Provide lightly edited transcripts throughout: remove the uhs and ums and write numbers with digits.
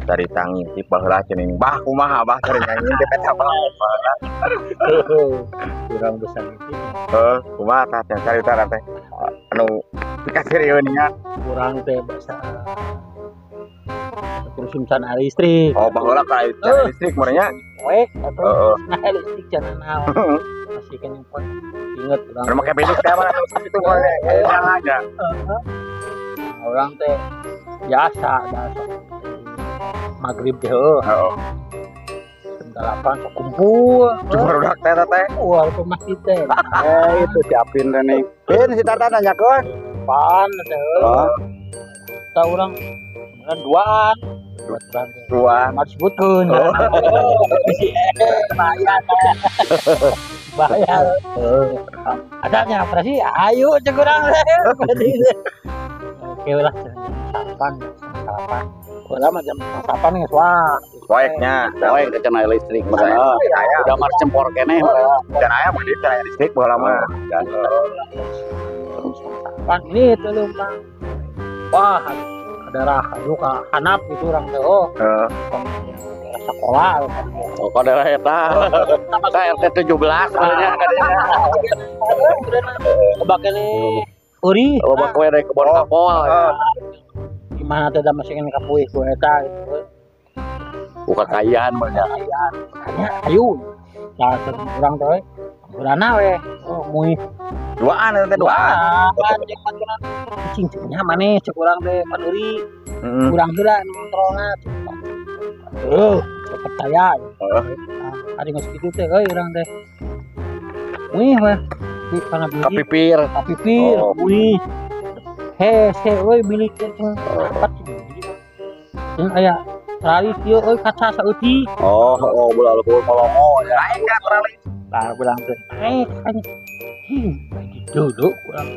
Carita ngintip baheula cenah, Bah, kumaha, Bah, carita ngintip eta, Bah? Kurang besar itu. Heuh, kumaha tah cenah carita teh anu pikasirieun nya? Kurang teh bahasa terus can aya listrik. Oh, baheula ka can listrik meureun nya. Poek atau Heeh. nah, listrik can naon. Masih kan poek. Inget urang. Anu make bilik teh mah itu mah nyala aja. Heeh. Nah, urang teh biasa biasa. Maghrib teh heuh. Heeh. Jam 8 sok kumpul. Cuma barudak teh teh. Wah, ke masjid teh. Eh, itu siapin teh nih. Pin si Tata nanyakeun. Pan teh. Oh. Kita urang kemudian duaan. Duaan teh. Duaan. Harus disebutkeun. Oh. Bahaya. Bahaya. Adanya operasi, ayo cek urang teh. Oke lah, jam salapan, salapan. Baheula mah jam salapan geus wah. Poeknya. Poek teh cenah listrik mah. Aya. Udah mar cempor keneh. Dan aya mah can aya listrik baheula mah. Dan Salapan ini itu lumpang. Wah, daerah aduh ka hanap gitu urang teh oh. Heeh. Daerah sekolah. Oh, kok daerah eta. Ka RT 17 sebenarnya kadanya. Kebak ini uri. Loba kue dari kebon kapol. Heeh. Gimana teh da masih kene kapuih ku eta gitu. Buka kayaan banyak. Kayaan. Kayaknya ayo. Nah, urang teh urana we. Oh, muih Duaan eta teh duaan. duaan jeung baturan. Cing cenah maneh cek urang teh pan euri. Heeh. Urang heula nu ngontrolna. Heuh, percaya. Heeh. Nah, ari geus kitu teh euy urang teh. Muih we. Di kana bilik. Kapipir. Kapipir, Oh. muih. Hese euy bilik teh cing rapat. Cing aya teralis ieu euy kaca saeutik. Oh, oh, bola luhur molongo ya. Lain ka teralis. Lah urang teh naik anjing. Hi, duduk urang.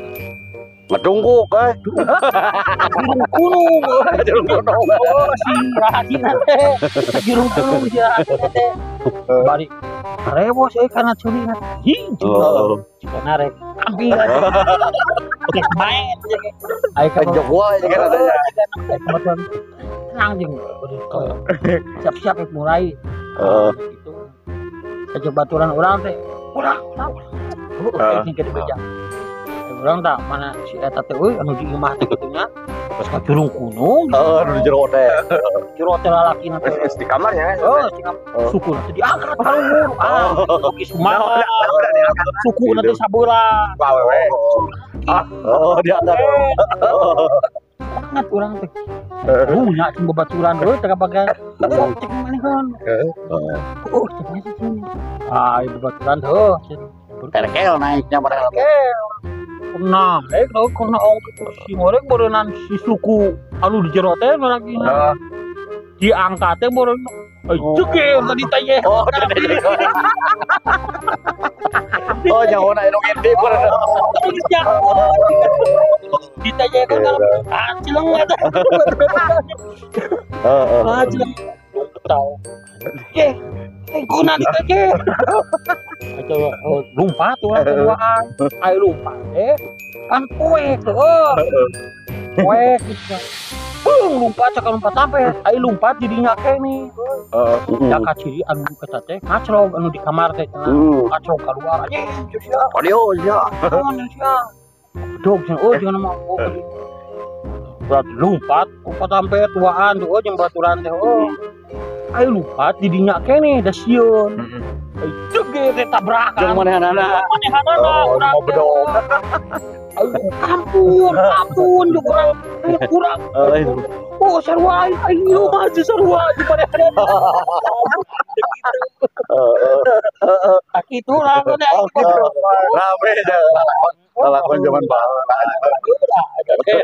Ngedungkuk euy. Jurung gunung. Jurung gunung. Oh, si rahasina teh. Jurung gunung si rahasina teh. Bari rewos euy kana curina. Hi, Oh. jika rek ambil. Rek main. Ayo ka Kejok wae jeung adanya. Tenang jeung siap-siap rek mulai. Heeh. Gitu. Aja baturan urang teh. Urang, urang. Heeh. Cing ke beja. Urang tak mana si eta teh euy anu di imah teh kitu nya. Terus ka jurung gunung. Heeh, nu di jero teh. Jero teh lalakina teh. Geus di kamarnya. Oh, cing suku nanti diangkat ka luhur. Ah, oke semangat. Suku nanti sabeula. Wah, wewe. Oh, diangkat. Semangat urang teh. Nya cing babaturan euy teh kabagan. Cek manehkeun. Oh, cek mana cing. Ah, ieu babaturan heuh. Terkel naiknya padahal. Nah, kalau kena ong si ngoreng berenang si suku anu di jero teh nu lagi Heeh. diangkat teh beureun. Eh, ceker tadi teh. Oh, oh, nyaho na anu ngintip. Ditanya kan kalau ah cileng eta. Heeh. Ah cileng. Tahu. Eh, guna ditanya. Aja oh, lompat urang keduaan. Ayo lompat eh. Kan poek heuh. Poek gitu. Bung lompat cak lompat sampai. Ayo lompat jadinya kene. Heeh. Ya kaciri anu eta teh ngacrog anu di kamar teh cenah. Ngacrog keluar anjing sia. Audio sia. Naon sia. Dog cenah oh jangan mah oh. Berarti lompat, lompat sampai tuaan tuh oh jeung baturan teh oh. Ayo lompat didinya kene da sieun. Heeh. Ayo jege teh tabrakan. Jeung manehanana. Manehanana Oh, urang mau teh. bedog. Ayo ampun, ampun jeung urang. Ayo kurang. Heeh. Oh sarua aing ieu mah aja sarua jeung manehanana. Heeh. Kitu lah Oh, gitu. Rame dah. Lalakon zaman baheula. Oke.